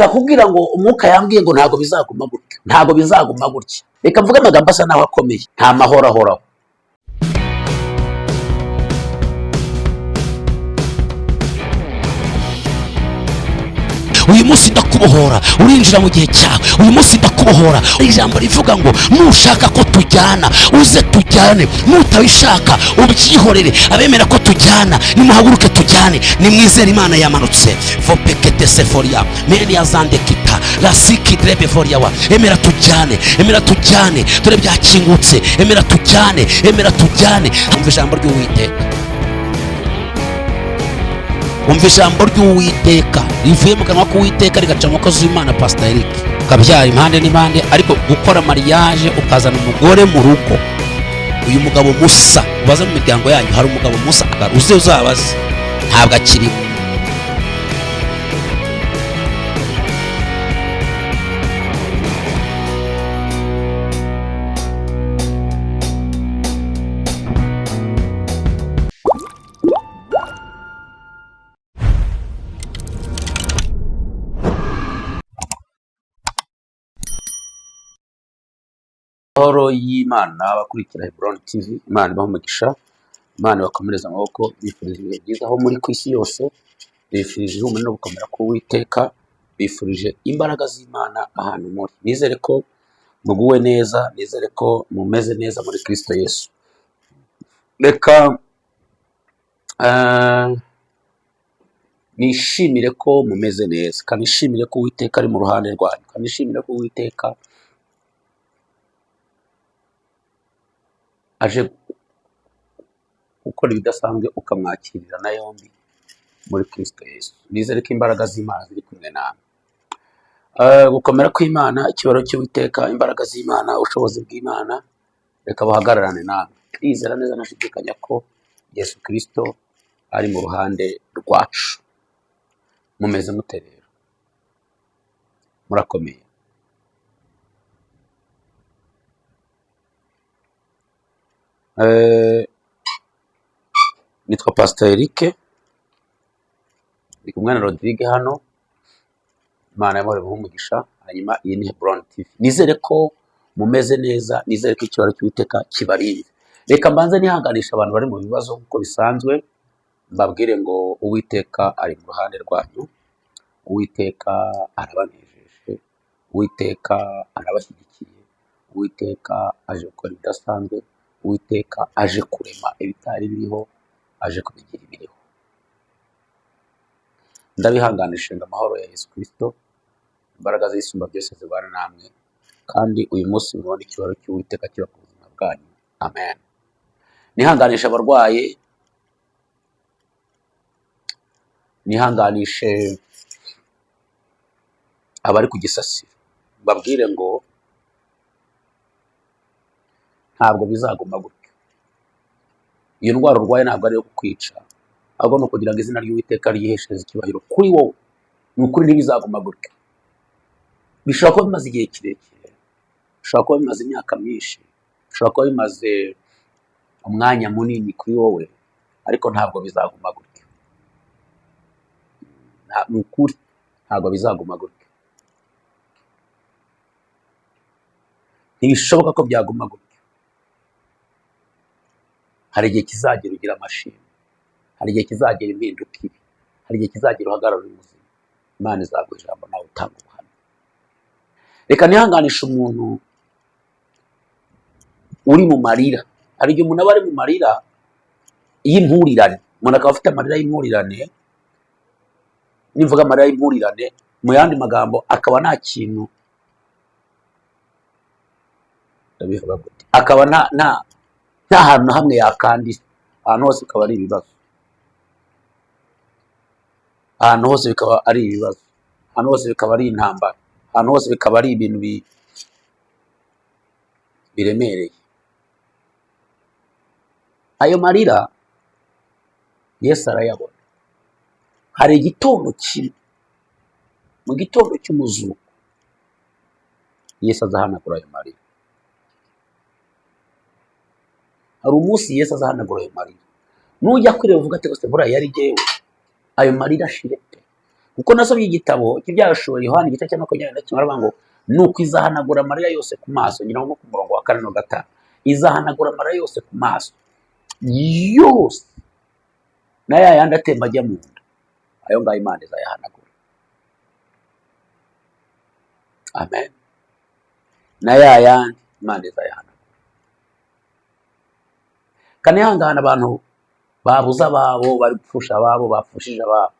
Ndakubwira ngo umwuka yambwiye ngo ntabwo bizaguma gutya, ntabwo bizaguma gutya. Reka mvuge amagambo asa naho akomeye, nta mahoro ahoraho. Uyu munsi ndakubohora, urinjira mu gihe cyawe. Uyu munsi ndakubohora. Ijambo rivuga ngo nushaka ko tujyana uze tujyane, nutabishaka ubyihorere. Abemera ko tujyana nimuhaguruke tujyane, nimwizere Imana yamanutse. Vopekete seforia meni azandekita rasikidrebe foriawa. Emera tujyane, emera tujyane, dore byakingutse. Emera tujyane, emera tujyane. Umva ijambo ry'Uwiteka, umva ijambo ry'Uwiteka rivuye mu kanwa k'Uwiteka rigaca mu mukozi w'Imana Pastor Eric. Ukabyara impande n'impande, ariko gukora mariage ukazana umugore mu rugo, uyu mugabo musa ubaze mu miryango yanyu hari umugabo musa uze uzabaze, ntabwo akiriho. Amahoro y'Imana abakurikira Hebron TV, Imana ibahe umugisha, Imana ibakomereze amaboko, bifurije ibihe byiza aho muri ku isi yose, bifurije ihumure no gukomera k'Uwiteka, bifurije imbaraga z'Imana ahantu muri. Nizere ko muguwe neza, nizere ko mumeze neza muri Kristo Yesu. Reka nishimire ko mumeze neza, kandi nishimire ko Uwiteka ari mu ruhande rwanyu, kandi nishimire ko Uwiteka aje gukora ibidasanzwe ukamwakirira na yombi muri Kristo Yesu. Nizere ko imbaraga z'Imana ziri kumwe namwe. Gukomera kw'Imana, icyubahiro cy'Uwiteka, imbaraga z'Imana, ubushobozi bw'Imana, reka buhagararane namwe. Ndizera neza ntashidikanya ko Yesu Kristo ari mu ruhande rwacu. Mumeze mute rero? Murakomeye? Nitwa Pastor Eric, ndi kumwe na Rodrigue hano. Imana y'amahoro ibahe umugisha. Hanyuma iyi ni Hebron TV. Nizere ko mumeze neza, nizere ko icyubahiro cy'Uwiteka kibarinze. Reka mbanze nihanganisha abantu bari mu bibazo nk'uko bisanzwe, mbabwire ngo Uwiteka ari mu ruhande rwanyu, Uwiteka arabanejeje, Uwiteka arabashyigikiye, Uwiteka aje gukora ibidasanzwe, Uwiteka aje kurema ibitari biriho, aje kubigira ibiriho. Ndabihanganisha ngo amahoro ya Yesu Kristo, imbaraga z'isumba byose zibana namwe, kandi uyu munsi mubone icyubahiro cy'Uwiteka kiba ku buzima bwanyu. Amen. Nihanganisha abarwayi, nihanganishe abari ku gisasiro, mbabwire ngo ntabwo bizaguma gutyo. Iyo ndwara urwaye ntabwo ari iyo kukwica, ahubwo ni ukugira ngo izina ry'Uwiteka ryiheshereze icyubahiro kuri wowe. Ni ukuri ntibizaguma gutyo. Bishobora kuba bimaze igihe kirekire, bishobora kuba bimaze imyaka myinshi, bishobora kuba bimaze umwanya munini kuri wowe, ariko ntabwo bizaguma gutyo. Ni ukuri ntabwo bizaguma gutyo. Ntibishoboka ko byaguma gutyo. Hari igihe kizagera ugira amashimwe, hari igihe kizagera impinduka ibi, hari igihe kizagera uhagarara uri muzima. Imana izaguha ijambo nawe utanga ubuhamya. Reka nihanganishe umuntu uri mu marira. Hari igihe umuntu aba ari mu marira y'impurirane, umuntu akaba afite amarira y'impurirane. Nimvuga amarira y'impurirane, mu yandi magambo akaba nta kintu, ndabivuga gute, akaba nta hantu na hamwe yakandira, ahantu hose bikaba ari ibibazo, ahantu hose bikaba ari ibibazo, ahantu hose bikaba ari intambara, ahantu hose bikaba ari ibintu biremereye. Ayo marira Yesu arayabona. Hari igitondo kimwe, mu gitondo cy'umuzuko, Yesu azahanagura ayo marira. Hari umunsi Yesu azahanagura ayo marira. Nujya kwireba uvuga ati gusa buriya yari jyewe, ayo marira ashire pe. Kuko nasomye igitabo cy'Ibyahishuriwe Yohana igice cya 21, aravuga ngo nuko izahanagura amarira yose ku maso, ngira ngo ku murongo wa 4 na 5, izahanagura amarira yose ku maso yose, na ya yandi atemba ajya mu nda, ayo ngayo Imana izayahanagura. Amen. Na ya yandi Imana izayahanagura. Kanihangana abantu babuze ababo, bari gupfusha ababo, bapfushije ababo,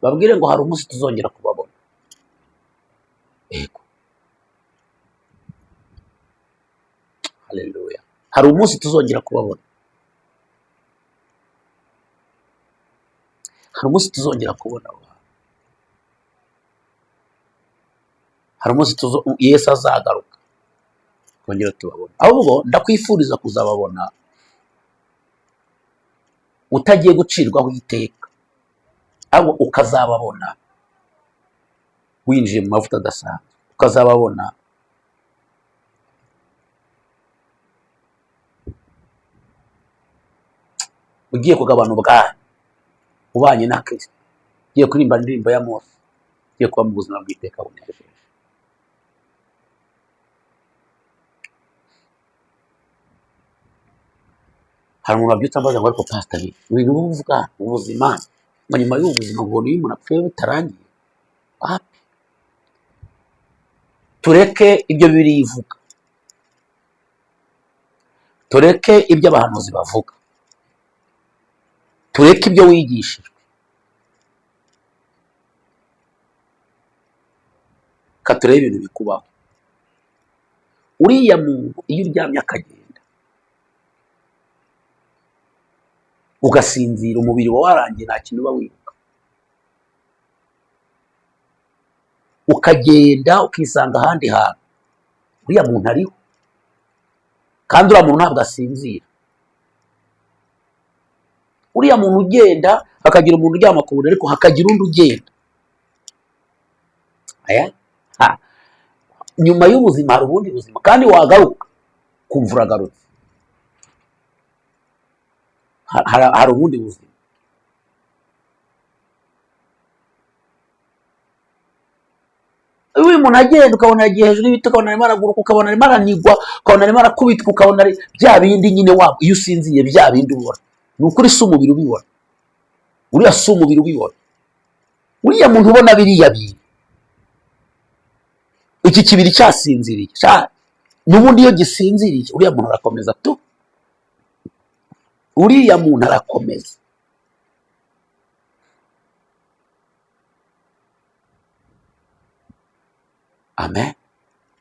babwire ngo hari umunsi tuzongera kubabona. Yego, haleluya, hari umunsi tuzongera kubabona, hari umunsi tuzongera kubona abo bantu, hari umunsi Yesu azagaruka twongera tubabona. Ahubwo ndakwifuriza kuzababona utagiye gucirwaho iteka, ahubwo ukazababona winjiye mu mavuta adasanzwe, ukazababona ugiye kugabana ubwami, ubanye na Kristo, ugiye kuririmba indirimbo ya Mose, ugiye kuba mu buzima bw'iteka bunejeje. Hari umuntu wabyutse ambaza ngo ariko pastor, ibintu uvuga ubuzima, ngo nyuma y'ubu buzima ngo iyo umuntu apfuye bitarangiye, wapi? Tureke ibyo Bibiliya ivuga, tureke ibyo abahanuzi bavuga, tureke ibyo wigishijwe, ka turebe ibintu bikubaho. Uriya muntu iyo uryamye akagenda ugasinzira, umubiri wawe warangiye, nta kintu uba wibuka, ukagenda ukisanga ahandi hantu, uriya muntu ariho, kandi uriya muntu ntabwo asinzira. Uriya muntu ugenda, hakagira umuntu uryama ku buriri, ariko hakagira undi ugenda. Aya? Ha. Nyuma y'ubuzima hari ubundi buzima, kandi wagaruka kumva uragarutse. Hari ubundi buzima. Uyu muntu agenda ukabona yagiye hejuru y'ibiti, ukabona arimo araguruka, ukabona arimo aranigwa, ukabona arimo arakubitwa, ukabona ari bya bindi nyine waba iyo usinziye bya bindi ubona. Ni ukuri si umubiri ubibona, uriya si umubiri ubibona, uriya muntu ubona biriya bintu, iki kibiri cyasinziriye, n'ubundi iyo gisinziriye uriya muntu arakomeza tu, uriya muntu arakomeza. Amen.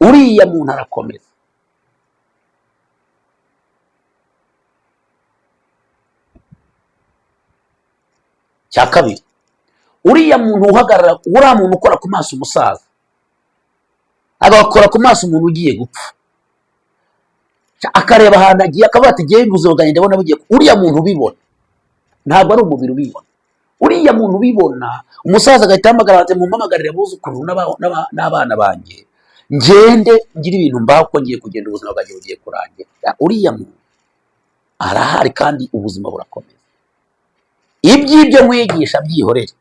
Uriya muntu arakomeza. Cya kabiri, uriya muntu uhagarara, uriya muntu ukora ku maso umusaza, agakora ku maso umuntu ugiye gupfa, akareba ahantu agiye akavuga ati ngewe ubuzima bwanjye ndabona bugiye. Uriya muntu ubibona ntabwo ari umubiri ubibona, uriya muntu ubibona, umusaza agahita ahamagara ati mumpamagarire abuzukuru n'abana banjye, ngende ngire ibintu mbaho kuko ngiye kugenda, ubuzima bwanjye bugiye kurangira. Uriya muntu arahari kandi ubuzima burakomeza. Iby'ibyo mwigisha byihorere,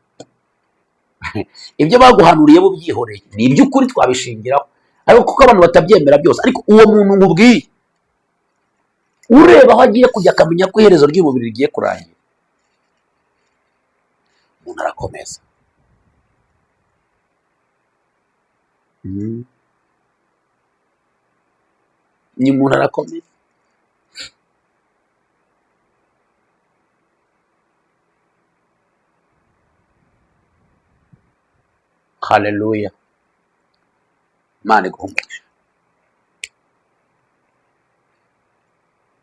ibyo baguhanuriye bo byihoreye, ni iby'ukuri twabishingiraho, ariko kuko abantu batabyemera byose. Ariko uwo muntu nkubwiye, ureba aho agiye kujya akamenya ko iherezo ry'umubiri rigiye kurangira, umuntu arakomeza. Ni umuntu arakomeza. Haleluya, Imana iguhe umugisha,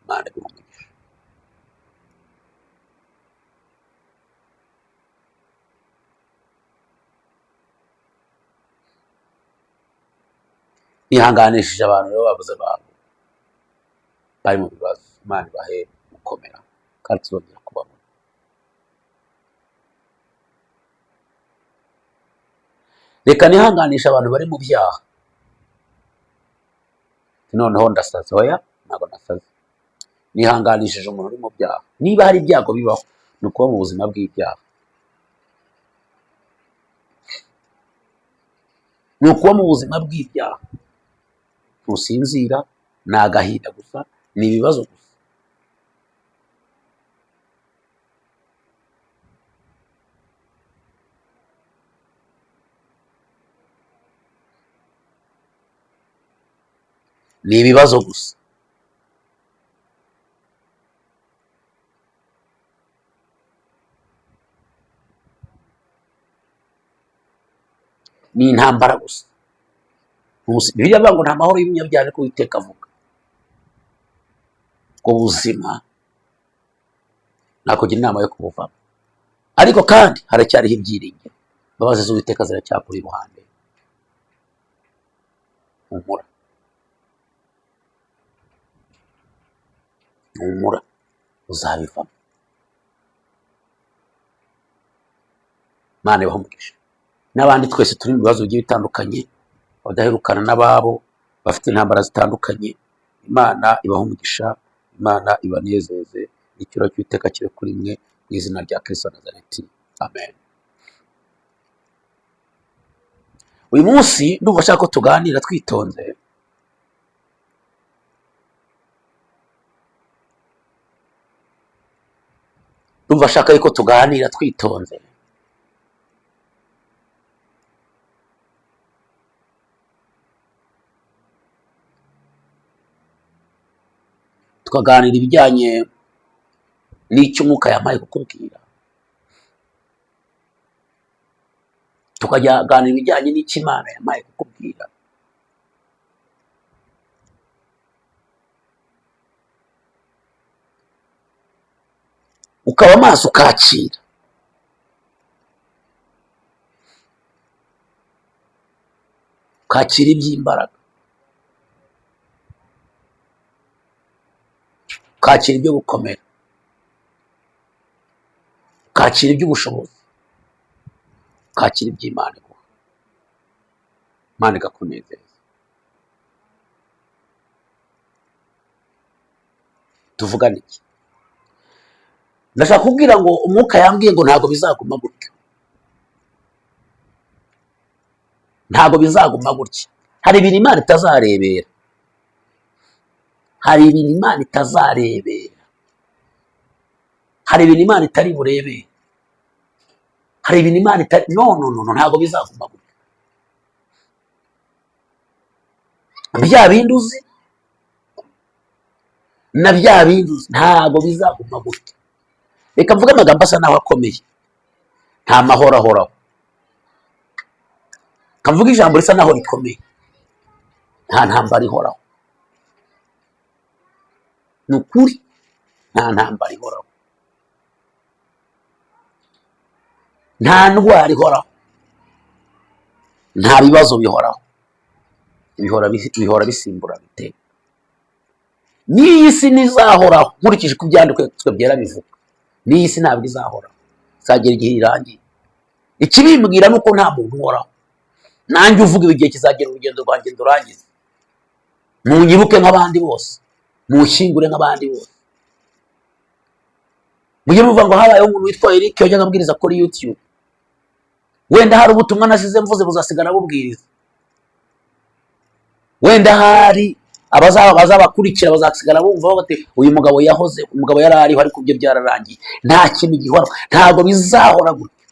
Imana iguhe umugisha. Nihanganishije abantu rero babuze abantu bari mu bibazo, Imana ibahe gukomera kandi tuzongera kubabona. Reka nihanganishe abantu bari mu byaha. Noneho ndasaze, oya ntabwo nasaze, nihanganishije umuntu uri mu byaha. Niba hari ibyago bibaho, ni ukuba mu buzima bw'ibyaha. Ni ukuba mu buzima bw'ibyaha, ntusinzira, ni agahinda gusa, ni ibibazo gusa. Ni ibibazo gusa. Ni intambara gusa. Bibiliya ivuga ngo nta mahoro y'umunyabyaha, ariko Uwiteka avuga. Ubwo buzima nakugira inama yo kubuvamo, ariko kandi haracyariho ibyiringiro. Imbabazi z'Uwiteka ziracyakuri iruhande. Humura, humura, uzabivamo. Imana ibahe umugisha. N'abandi twese turi mu bibazo bigiye bitandukanye, abadaherukana n'ababo, bafite intambara zitandukanye, Imana ibahe umugisha, Imana ibanezeze, icyubahiro cy'Uwiteka kibe kuri mwe, mu izina rya Kristo wa Nazareti, amen. Uyu munsi ndumva nshaka ko tuganira twitonze, ndumva nshaka yuko tuganira twitonze. Tukaganira ibijyanye n'icyo umwuka yampaye kukubwira, tukaganira ibijyanye n'icyo Imana yampaye kukubwira. Ukaba amaso ukakira. Ukakira iby'imbaraga, ukakira ibyo gukomera, ukakira iby'ubushobozi, ukakira iby'Imana iguha, Imana ikakunezeza. Tuvugane iki? Ndashaka kubwira ngo umwuka yambwiye ngo ntabwo bizaguma gutyo, ntabwo bizaguma gutya. Hari ibintu Imana itazarebera, hari ibintu Imana itazarebera, hari ibintu Imana itari burebere, hari ibintu Imana itari no no no, ntabwo bizaguma gutyo. Bya bindi uzi na bya bindi uzi ntabwo bizaguma gutyo. Reka mvuge amagambo asa naho akomeye, nta mahoro ahoraho. Reka mvuge ijambo risa naho rikomeye, nta ntambara ihoraho. Ni ukuri, nta ntambara ihoraho, nta ndwara ihoraho, nta bibazo bihoraho, bihora bisimbura biteka. N'iyi si ntizahoraho, nkurikije uko ibyanditswe byera bivuga, n'iyi si ntabwo izahoraho, izagera igihe irangiye. Ikibimbwira ni uko nta muntu uhoraho. Nanjye uvuga igihe kizagera urugendo rwanjye ndurangize, munyibuke nk'abandi bose, munshyingure nk'abandi bose. Mujye muvuga ngo habayeho umuntu witwa Eric wajyaga abwiriza kuri YouTube, wenda hari ubutumwa nasize mvuze buzasigara bubwiriza, wenda hari abazabakurikira bazasigara bumva bati uyu mugabo yahoze, umugabo yari ariho, ariko ibyo byararangiye. Nta kintu gihoraho, ntabwo bizahora gutyo.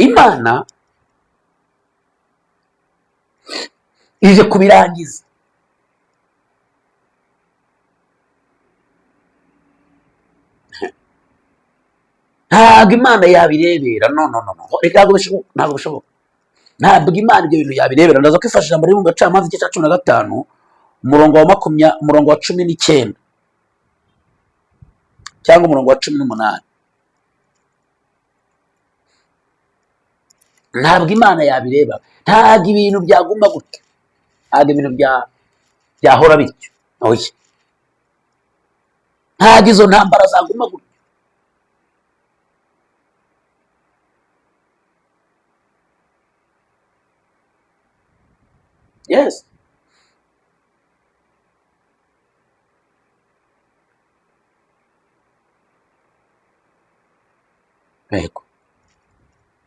Imana ije kubirangiza. Ntabwo Imana yabirebera, no no no no, reka ntabwo bishoboka. Ntabwo Imana ibyo bintu yabirebera. Ndaza kwifashisha ijambo riri mu Bacamanza igice cya 15, umurongo wa 20, umurongo wa 19 cyangwa umurongo wa 18. Ntabwo Imana yabireba, ntabwo ibintu byaguma gutya, ntabwo ibintu byahora bityo, oya, ntabwo izo ntambara zaguma gutya. Yes. Yego,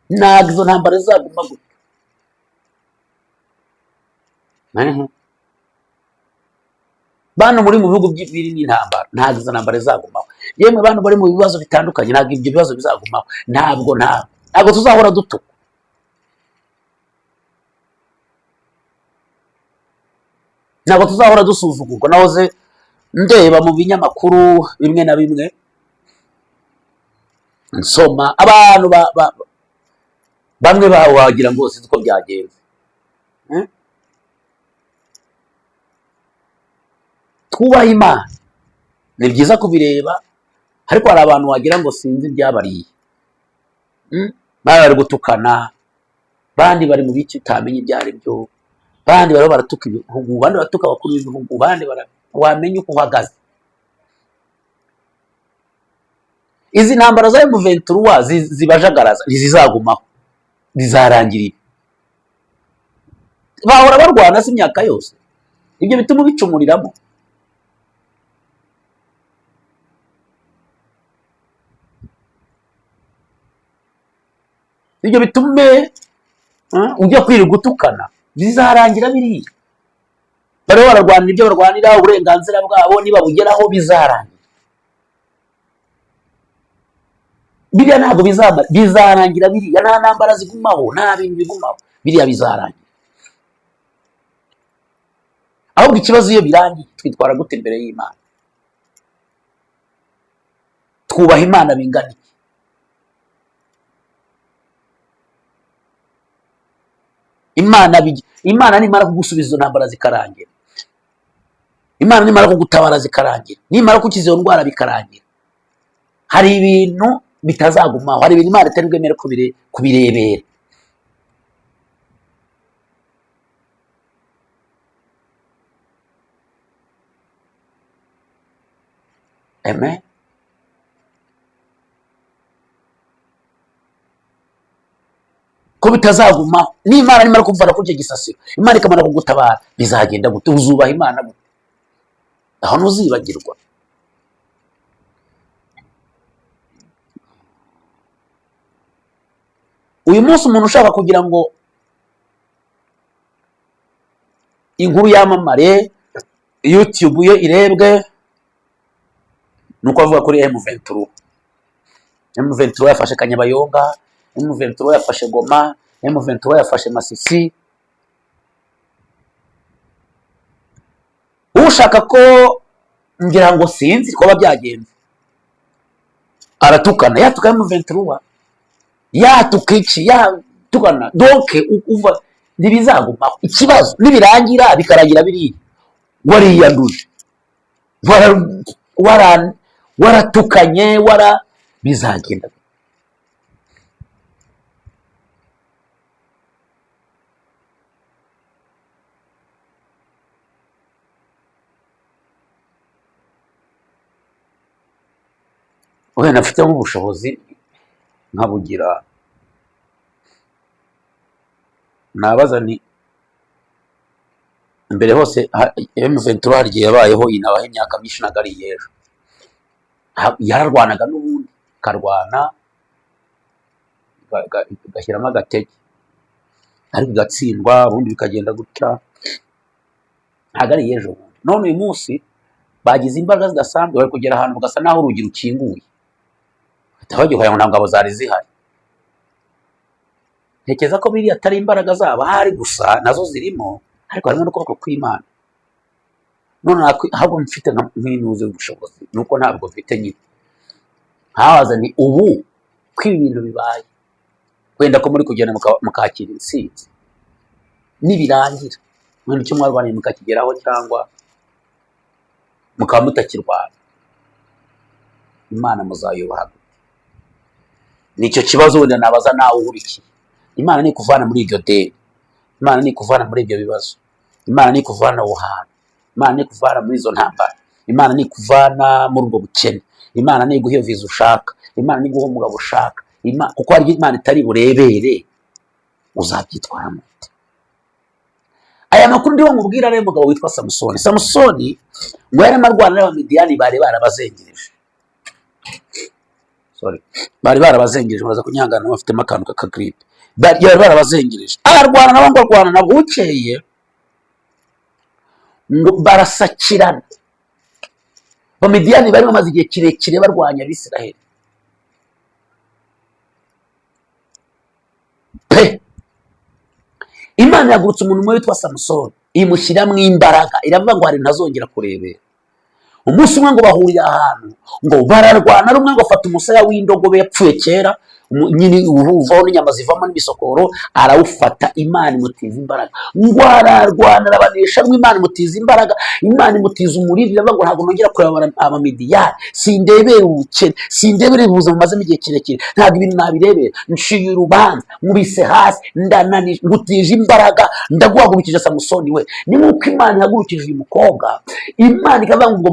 ntabwo izo ntambara zizaguma gutyo. Bantu muri mu bihugu biri n'intambara, ntabwo izo ntambara zizagumaho. Yemwe bantu bari mu bibazo bitandukanye, ntabwo ibyo bibazo bizagumaho. Ntabwo tuzahora dutukwa. Ntabwo tuzahora dusuzugurwa. Nahoze ndeba mu binyamakuru bimwe na bimwe, nsoma abantu bamwe wagira ngo sinzi uko byagenze. Twubahe Imana, ni byiza kubireba, ariko hari abantu wagira ngo sinzi ibyabariye. Bari gutukana, bandi bari mu bice utamenya ibyo ari byo, bandi bariho baratuka ibihugu, bandi baratuka abakuru b'ibihugu, bandi wamenya uko uhagaze. Izi ntambara za M23 zibajagaraza ntizizagumaho, bizarangira ibi. Bahora barwana se imyaka yose, ibyo bituma ubicumuriramo. Ibyo bitume ujya kwirirwa utukana, bizarangira biriya. Bariho bararwanira ibyo barwanira, uburenganzira bwabo nibabugeraho bizarangira. Biriya ntabwo bizamara, bizarangira biriya. Nta ntambara zigumaho, nta bintu bigumaho, biriya bizarangira. Ahubwo ikibazo iyo birangiye twitwara gute imbere y'Imana? Twubaha Imana bingana iki? Imana nimara kugusubiza izo ntambara zikarangira, Imana nimara kugutabara zikarangira, nimara gukiza izo ndwara bikarangira, hari ibintu bitazagumaho, hari ibintu Imana itari bwemere kubirebera. Amen. Ko bitazagumaho, n'Imana nimara kumvana kuri icyo gisasiro, Imana ikamara kugutabara, bizagenda gute? Uzubaha Imana gute? Aho ntuzibagirwa. Uyu munsi umuntu ushaka kugira ngo inkuru yamamare, YouTube ye irebwe, nuko avuga kuri M23. M23 yafashe Kanyabayonga, M23 yafashe Goma, M23 yafashe Masisi. Ushaka ko ngira ngo sinzi ko byagenze, aratukana, yatuka M23, yatuka iki, yatukana. Donc uva ntibizagumaho. Ikibazo nibirangira bikarangira biriya, wariyanduje, waratukanye, bizagenda. Wenda mfite nk'ubushobozi nkabugira, nabaza nti mbere hose M23 hari igihe yabayeho, inabaho imyaka myinshi, ntabwo ari iy'ejo. Yararwanaga n'ubundi, ikarwana, igashyiramo agatege, ariko igatsindwa, ubundi bikagenda gutya, ntabwo ari iy'ejo bundi. None uyu munsi bagize imbaraga zidasanzwe, bari kugera ahantu bagasa n'aho urugi rukinguye, bahita bagiye kugira ngo nta ngabo zari zihari. Ntekereza ko biriya atari imbaraga zabo ahari gusa, nazo zirimo, ariko harimo n'ukuboko kw'Imana. None ahubwo mfite nk'inuze y'ubushobozi, nuko ntabwo mfite nyine. Nkabaza nti ubu ko ibi bintu bibaye, wenda ko muri kugenda mukakira intsinzi, nibirangira wenda icyo mwarwaniye mukakigeraho cyangwa mukaba mutakirwana, Imana muzayubaha gute? Nicyo kibazo wenda nabaza nawe ukurikiye. Imana nikuvana muri iryo deni, Imana nikuvana muri ibyo bibazo, Imana nikuvana aho hantu, Imana nikuvana muri izo ntambara, Imana nikuvana muri ubwo bukene, Imana niguha iyo viza ushaka, Imana niguha umugabo ushaka, kuko hari Imana itari burebere, uzabyitwaramo ute? Aya makuru ndiho nkubwira rero, umugabo witwa Samusoni. Samusoni ngo yarimo arwana n'Abamidiyani bari barabazengereje. Sorry, bari barabazengereje, baraza kunyangana, bafitemo akantu k'akagripe. Bari barabazengereje, ararwana nabo, ngo arwana nabo, bukeye ngo barasakirana. Abamidiyani bari bamaze igihe kirekire barwanya Abisiraheli pe. Imana yagurutse umuntu umwe witwa Samusoni, imushyiramo imbaraga, iravuga ngo hari ntazongera kurebera. Umunsi umwe ngo bahurira ahantu, ngo bararwana, rumwe ngo afata umusaya w'indogobe yapfuye kera, nyine uvaho n'inyama zivamo n'imisokoro, arawufata. Imana imutiza imbaraga, ngo ararwana, arabanesha. Ngo Imana imutiza imbaraga, Imana imutiza umurindi, iravuga ngo ntabwo nongera kureba Abamidiyani, sindebera ubukene, sindebera ubuzima bumazemo igihe kirekire, ntabwo ibintu nabirebera. Nciye urubanza, nkubise hasi, ndananije, ngutije imbaraga, ndaguhagurukije Samusoni we. Ni nk'uko Imana ihagurukije uyu mukobwa, Imana ikavuga ngo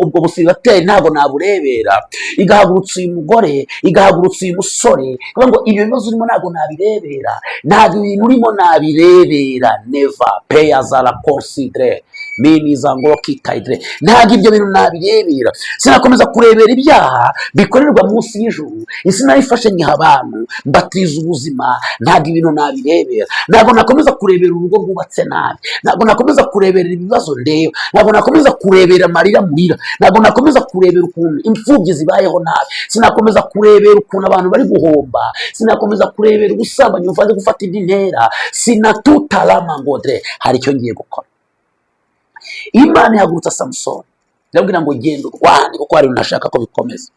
ubwo busibateri ntabwo naburebera. Igahagurutsa uyu mugore, igahagurutsa uyu musore, ikavuga ngo ibyo bibazo urimo ntabwo nabirebera, ntabwo ibintu urimo nabirebera. Neva peya zara considere miniza ngo kitayidre, ntabwo ibyo bintu nabirebera. Sinakomeza kurebera ibyaha bikorerwa munsi y'ijuru. Isi nayifashe nyiha abantu, mbatiza ubuzima. Ntabwo ibintu nabirebera. Ntabwo nakomeza kurebera urugo rwubatse nabi, ntabwo nakomeza kurebera ibibazo ndeba, ntabwo nakomeza kurebera amarira murira, ntabwo nakomeza kurebera ukuntu imfubyi zibayeho nabi, sinakomeza kurebera ukuntu abantu bari guhomba, sinakomeza kurebera ubusambanyi bumaze gufata indi ntera. Sinatutarama ngo dre hari icyo ngiye gukora. Imana ihagurutsa Samusoni, irabwira ngo genda urwane, kuko hari ibintu ntashaka ko bikomeza.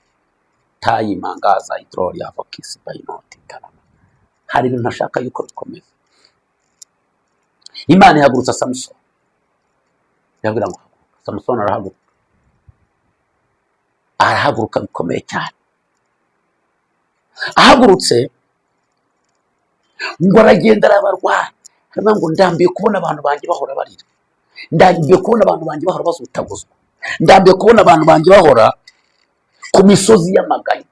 Tayimangaza idrori avokisi bayinoti tarama, hari ibintu ntashaka yuko bikomeza. Imana ihagurutsa Samusoni, irabwira ngo haguruka. Samusoni arahaguruka, arahaguruka bikomeye cyane. Ahagurutse ngo aragenda arabarwanya, aravuga ngo ndambiwe kubona abantu banjye bahora barira, ndambiwe kubona abantu banjye bahora bazutaguzwa, ndambiwe kubona abantu banjye bahora ku misozi y'amaganya,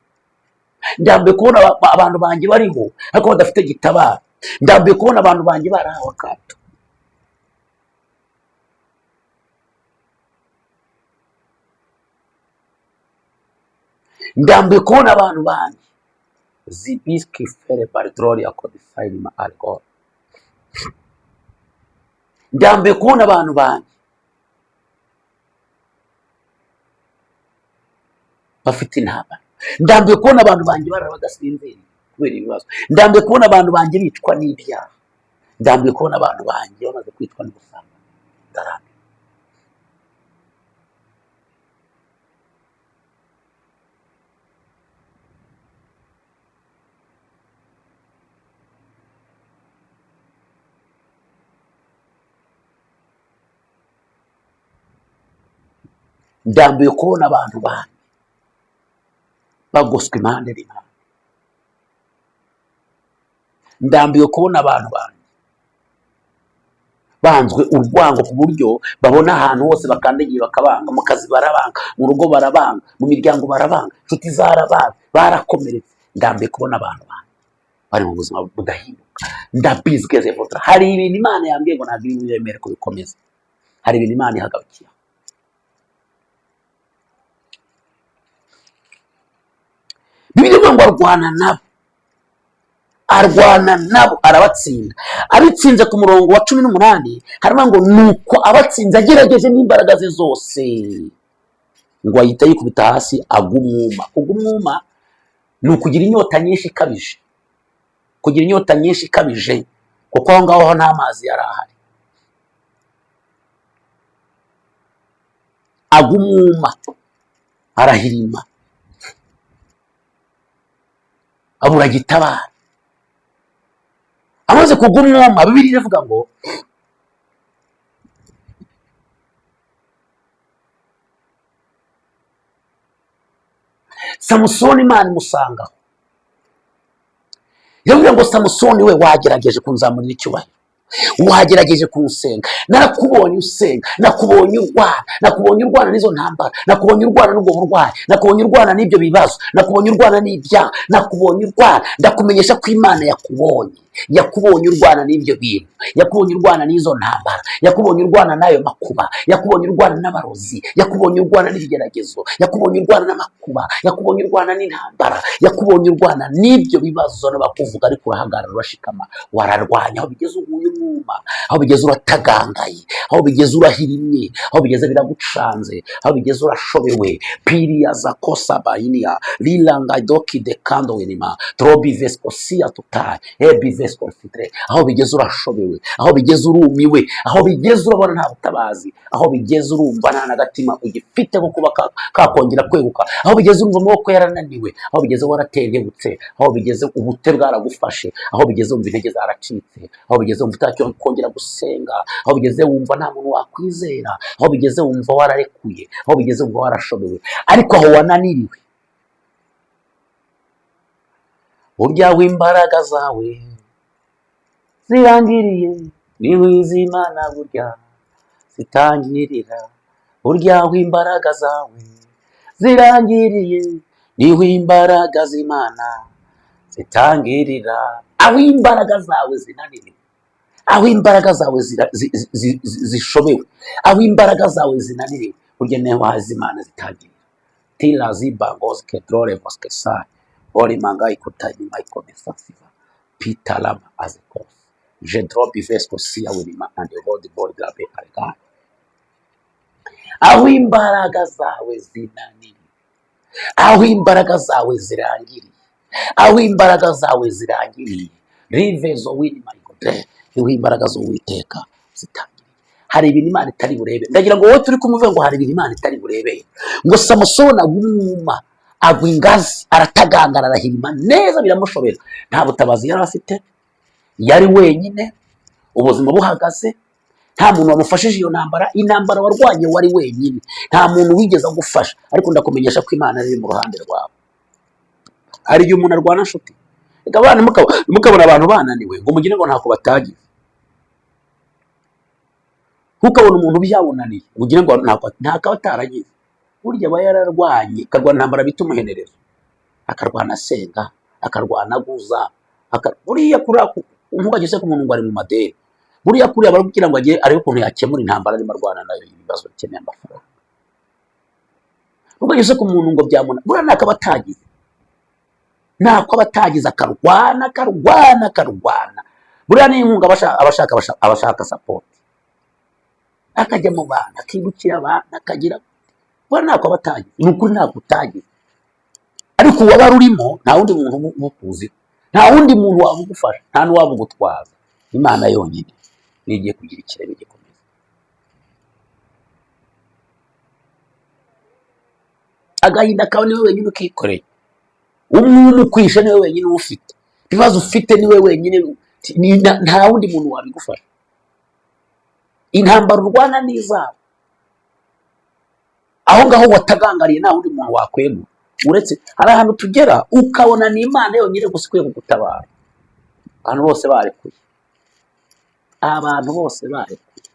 ndambiwe kubona abantu banjye bariho ariko badafite gitabara, ndambiwe kubona abantu banjye barahawe akato. Ndambiwe kubona abantu banjye zibiski fere baridrori akodisayirima alcohol, ndambiwe kubona abantu banjye bafite intambara, ndambiwe kubona abantu banjye barara badasinziriye kubera ibibazo, ndambiwe kubona abantu banjye bicwa n'ibyaha, ndambiwe kubona abantu banjye bamaze kwicwa n'ubusambanyi. Ndarambiwe. Ndambiwe kubona abantu banjye bagoswe impande n'impande, ndambiwe kubona abantu banjye banzwe urwango ku buryo babona ahantu hose bakandagiye bakabanga, mu kazi barabanga, mu rugo barabanga, mu miryango barabanga, inshuti zarabanga, barakomeretse. Ndambiwe kubona abantu banjye bari mu buzima budahinduka. Ndabizweze vuba. Hari ibintu Imana yambwiye ngo ntabwo iri bubemere kubikomeza. Hari ibintu Imana ihagarukiye. Bibiliya ivuga ngo arwana nabo, arwana nabo arabatsinda. Abitsinze ku murongo wa 18 haravuga ngo nuko abatsinze agerageje n'imbaraga ze zose, ngo ahita yikubita hasi agwa umwuma. Kugwa umwuma ni ukugira inyota nyinshi ikabije, kugira inyota nyinshi ikabije, kuko aho ngaho nta mazi yari ahari. Agwa umwuma, arahirima, abura gitabara. Amaze kugwa umwuma, Bibiliya iravuga ngo Samusoni Imana imusangaho, iravuga ngo Samusoni we, wagerageje kunzamurira icyubahiro, wagerageje kunsenga, narakubonye usenga, nakubonye urwana, nakubonye urwana n'izo ntambara, nakubonye urwana n'ubwo burwayi, nakubonye urwana n'ibyo bibazo, nakubonye urwana n'ibyaha, nakubonye urwana. Ndakumenyesha ko Imana yakubonye. Yakubonye urwana n'ibyo bintu, yakubonye urwana n'izo ntambara, yakubonye urwana n'ayo makuba, yakubonye urwana n'abarozi, yakubonye urwana n'ibigeragezo, yakubonye urwana n'amakuba, yakubonye urwana n'intambara, yakubonye urwana n'ibyo bibazo n'abakuvuga, ariko urahagarara, urashikama, wararwanya. Aho bigeze uguye umwuma, aho bigeze uratagangaye, aho bigeze urahirimye, aho bigeze biragucanze, aho bigeze urashobewe. Piriya za kosa bayinia lilanga doki de kando winima trobi vescosia total ebi vescositre. Aho bigeze urashobewe, aho bigeze urumiwe, aho bigeze urabona nta butabazi, aho bigeze urumva nta n'agatima ugifite ko kuba kakongera kweguka, aho bigeze urumva amaboko yarananiwe, aho bigeze waratentebutse, aho bigeze ubute bwaragufashe, aho bigeze wumva intege zaracitse, aho bigeze wumva utakongera gusenga, aho bigeze wumva nta muntu wakwizera, aho bigeze wumva wararekuye, aho bigeze wumva warashobewe, ariko aho wananiriwe, burya w'imbaraga zawe zirangiriye niho iz'Imana burya zitangirira. Burya aho imbaraga zawe zirangiriye niho imbaraga z'Imana zitangirira. Aho imbaraga zawe zinaniriwe, aho imbaraga zawe zishobewe, aho imbaraga zawe zinaniriwe, burya niho haza Imana zitangirira. Tila zibangozi kedrore voskesai ori mangai kutanyima ikomesasiva pitalama azekos jedrobi vesko sia winima and hold body grabe arega. Aho imbaraga zawe zinaniriwe, aho imbaraga zawe zirangiriye, aho imbaraga zawe zirangiriye, rivezo winima ikote, niho imbaraga z'Uwiteka zitangiriye. Hari ibintu Imana itari burebe. Ndagira ngo wowe turi kumwe ngo hari ibintu Imana itari burebe. Ngo Samusoni agwa umwuma, agwa ingazi, aratagangara, arahirima neza, biramushobera. Nta butabazi yari afite, yari wenyine, ubuzima buhagaze, nta muntu wamufashije iyo ntambara. Intambara warwanye wari wenyine, nta muntu wigeze agufasha, ariko ndakumenyesha ko Imana iri mu ruhande rwawe. Hari igihe umuntu arwana, nshuti, reka abana mukabona abantu bananiwe ngo mugire ngo ntako batagize. Ntukabone umuntu byawunaniye ngo ugire ngo ntako aba ataragize. Burya aba yararwanye, akarwana intambara bita umuhenerezo, akarwana asenga, akarwana aguza, buriya kuriya ntugajye useka umuntu ngo ari mu madeni. Buriya kuriya aba kugira ngo agere arebe ukuntu yakemura intambara arimo arwana nayo, ibibazo bikeneye amafaranga. Ntugajye useka umuntu ngo byamuna, buriya ntako aba atagize, ntako aba atagize, akarwana, akarwana, akarwana. Buriya n'inkunga aba ashaka support, akajya mu bantu, akibukira abantu, akagira, buriya ntako aba atagize. Ni ukuri ntako utagize, ariko uwaba urimo nta wundi muntu umukuziho, nta wundi muntu wabugufasha, nta n'uwabugutwaza. Imana yonyine niyo igiye kugira ikirere gikomeza. Agahinda kawe niwe wenyine ukikoreye, umwuma ukwishe niwe wenyine uwufite, ibibazo ufite niwe wenyine, nta wundi muntu wabigufasha. Intambara urwana n'izawe, aho ngaho watagangariye nta wundi muntu wakwegura uretse. Hari ahantu tugera ukabona ni Imana yonyine gusa ikwiye kugutabara. Abantu bose barekuye, abantu bose barekuye,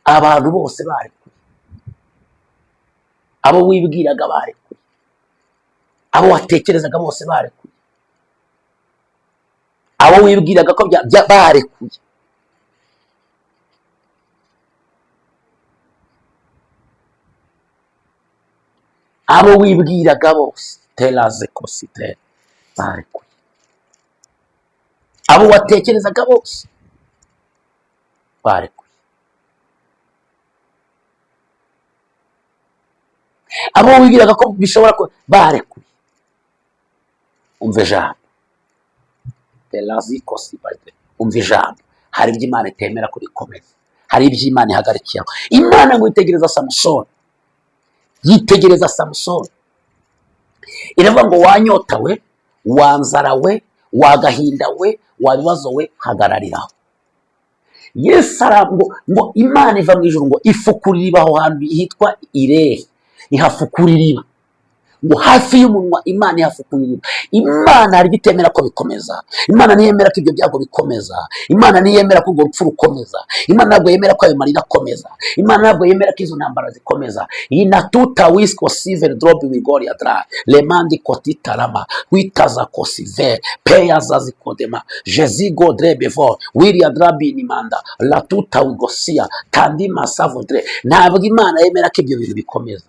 abantu bose barekuye, abo wibwiraga barekuye, abo watekerezaga bose barekuye, abo wibwiraga ko barekuye. Abo wibwiraga bose teraze kositere barekuye, abo watekerezaga bose barekuye, abo wibwiraga ko bishobora ko barekuye. Umva ijambo terazi kositere, umva ijambo. Hari ibyo Imana itemera kubikomeza, hari ibyo Imana ihagarikiyeho. Imana ngo yitegereza Samusoni, yitegereza Samusoni, iravuga ngo wanyota we, wanzara we, wagahinda we, wabibazo we, hagarariraho. Yesu ngo Imana iva mu ijuru ngo ifukura iriba aho hantu hitwa Irehe, ihafukura iriba. Ngo hafi y'umunwa Imana ihafukuye iriba. Imana hari ibyo itemera ko bikomeza. Imana ntiyemera ko ibyo byago bikomeza. Imana ntiyemera ko urwo rupfu rukomeza. Imana ntabwo yemera ko ayo marira akomeza. Imana ntabwo yemera ko izo ntambara zikomeza. Inatuta wisco siver drobi wigoria dra lemandi kotitarama witaza kosiver peya zazikodema jezigo drebevo wiria drabi nimanda latuta wigosia tandima savodre. Ntabwo Imana yemera ko ibyo bintu bikomeza.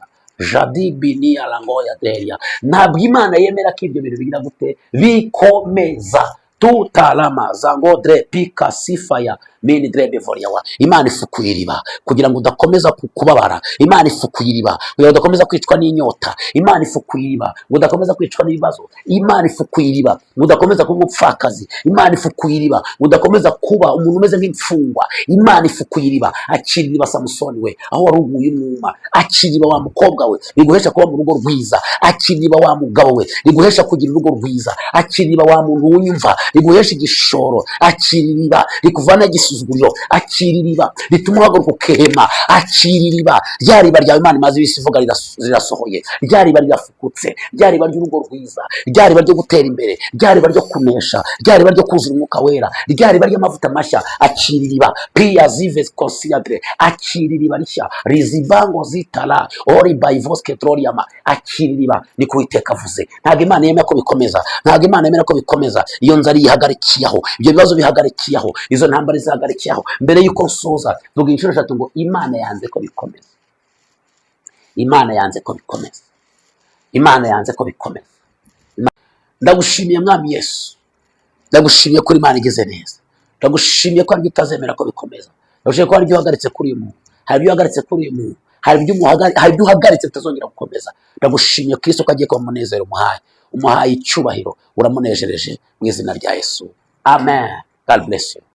Jadibi ni arangoya deria. Ntabwo Imana yemera ko ibyo bintu bigira gute? Bikomeza. Tutarama zangodre pika sifaya mini drebe voriyawa. Imana ifukuye iriba kugira ngo udakomeza kubabara. Imana ifukuye iriba kugira ngo udakomeza kwicwa n'inyota. Imana ifukuye iriba ngo udakomeza kwicwa n'ibibazo. Imana ifukuye iriba ngo udakomeza kuba umupfakazi. Imana ifukuye iriba ngo udakomeza kuba umuntu umeze nk'imfungwa. Imana ifukuye iriba. Akira iriba, Samusoni we, aho wari uguye umwuma. Akira iriba, wa mukobwa we, riguhesha kuba mu rugo rwiza. Akira iriba, wa mugabo we, riguhesha kugira urugo rwiza. Akira iriba, wa muntu wunyumva, riguhesha igishoro. Akira iriba rikuvana igisuzuguriro. Akira iriba rituma uhaguruka ukehema. Akira iriba. Rya riba ryawe Imana imaze ibisi ivuga rirasohoye. Rya riba rirafukutse, rya riba ry'urugo rwiza, rya riba ryo gutera imbere, rya riba ryo kunesha, rya riba ryo kuzura umwuka wera, rya riba ry'amavuta mashya. Akira iriba piya zive konsiadre. Akira iriba rishya rizibango zitara ori bayivoske troriama. Akira iriba, niko Uwiteka avuze. Ntabwo Imana yemera ko bikomeza. Ntabwo Imana yemera ko bikomeza. Iyo nzara yihagarikiye aho, ibyo bibazo bihagarikiye aho, izo ntambara zihagarikiye aho. Mbere y'uko nsoza, vuga inshuro eshatu ngo: "Imana yanze ko bikomeza. Imana yanze ko bikomeza. Imana yanze ko bikomeza." Ndagushimiye, Mwami Yesu. Ndagushimiye ko Imana igeze neza. Ndagushimiye ko hari ibyo utazemera ko bikomeza. Ndagushimiye ko hari ibyo uhagaritse kuri uyu muntu, hari ibyo uhagaritse kuri uyu muntu, hari ibyo uhagaritse bitazongera gukomeza. Ndagushimiye, Kristo, ko agiye kuba umunezero umuhaye, umuhaye icyubahiro, uramunejereje mu izina rya Yesu, amen. God bless you.